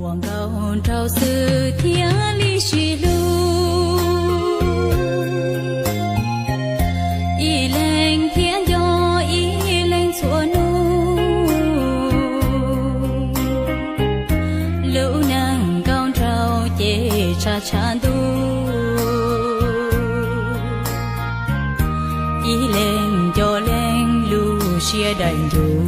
Ua nkauj nraug xwb thiaj li sib hlub, ib leeg thiaj nco ib leeg txhua hnub. Lub neej nkauj nraug ces tshav tshav ntuj, ib leeg nco leeg lub siab daim ncuj.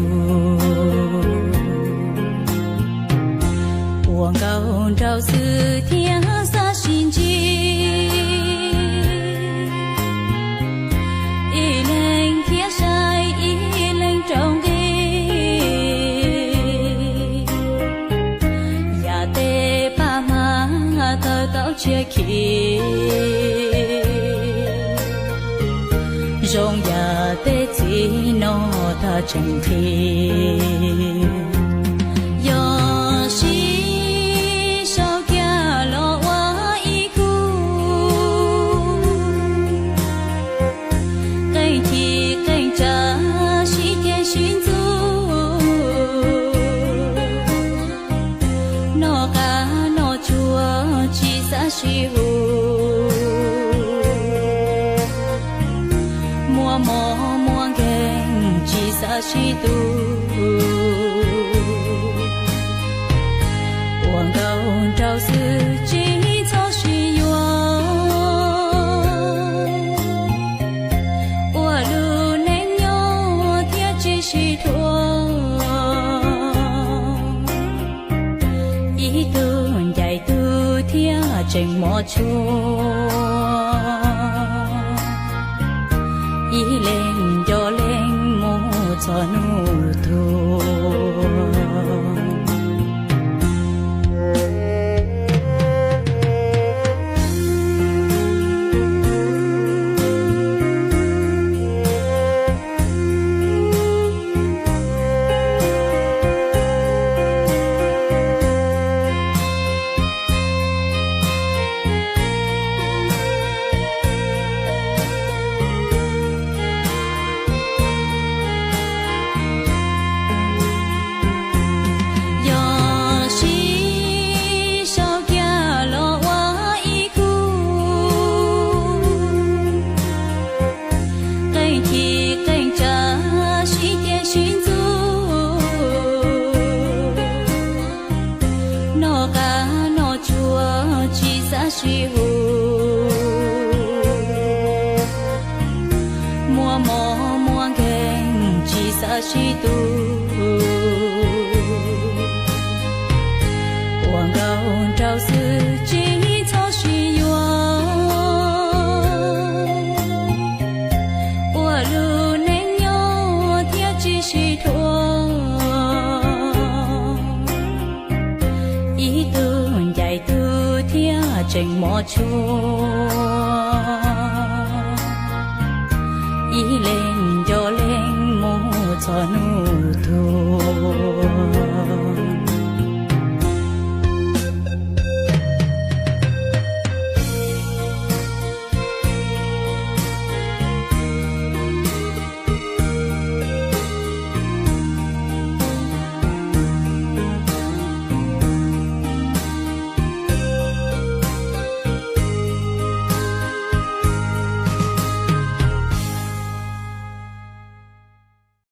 Ua nkauj nraug xwb thiaj xav sib ntsib, ib leeg thiaj saib ib leeg rau nqi. Yam tej paj hmab tawg tau tshiab khi, zoo yam tej txiv no tag tseem nqhis. Yog sib sau kiag los ua ib khub, qee chim qee tsam sib ceg sib ntxub, noj qab noj tsuag tsis xav sib hu, muaj mob muaj nkeeg tsis xav sib tu. Ua nkauj nraug xwb tsis txhob sib yuav, ua lub neej nyob thiaj tsis sib dhuav. Ib tug ncaim tug thiaj tseem mos tshua, ib leeg nco leeg mus txog hnub tuag. Yog sib sau kiag los ua ib khub, qee chim qee tsam sib ceg sib ntxub, noj qab noj tsuag tsis xav sib hu, muaj mob muaj nkeeg tsis xav sib tu. Ua nkauj nraug xwb tsis txhob sib yuav, ua lub neej nyob thiaj tsis sib dhuav. Ib tug ncaim tug thiaj tseem mos tshua, ib leeg nco leeg mus txog hnub tuag.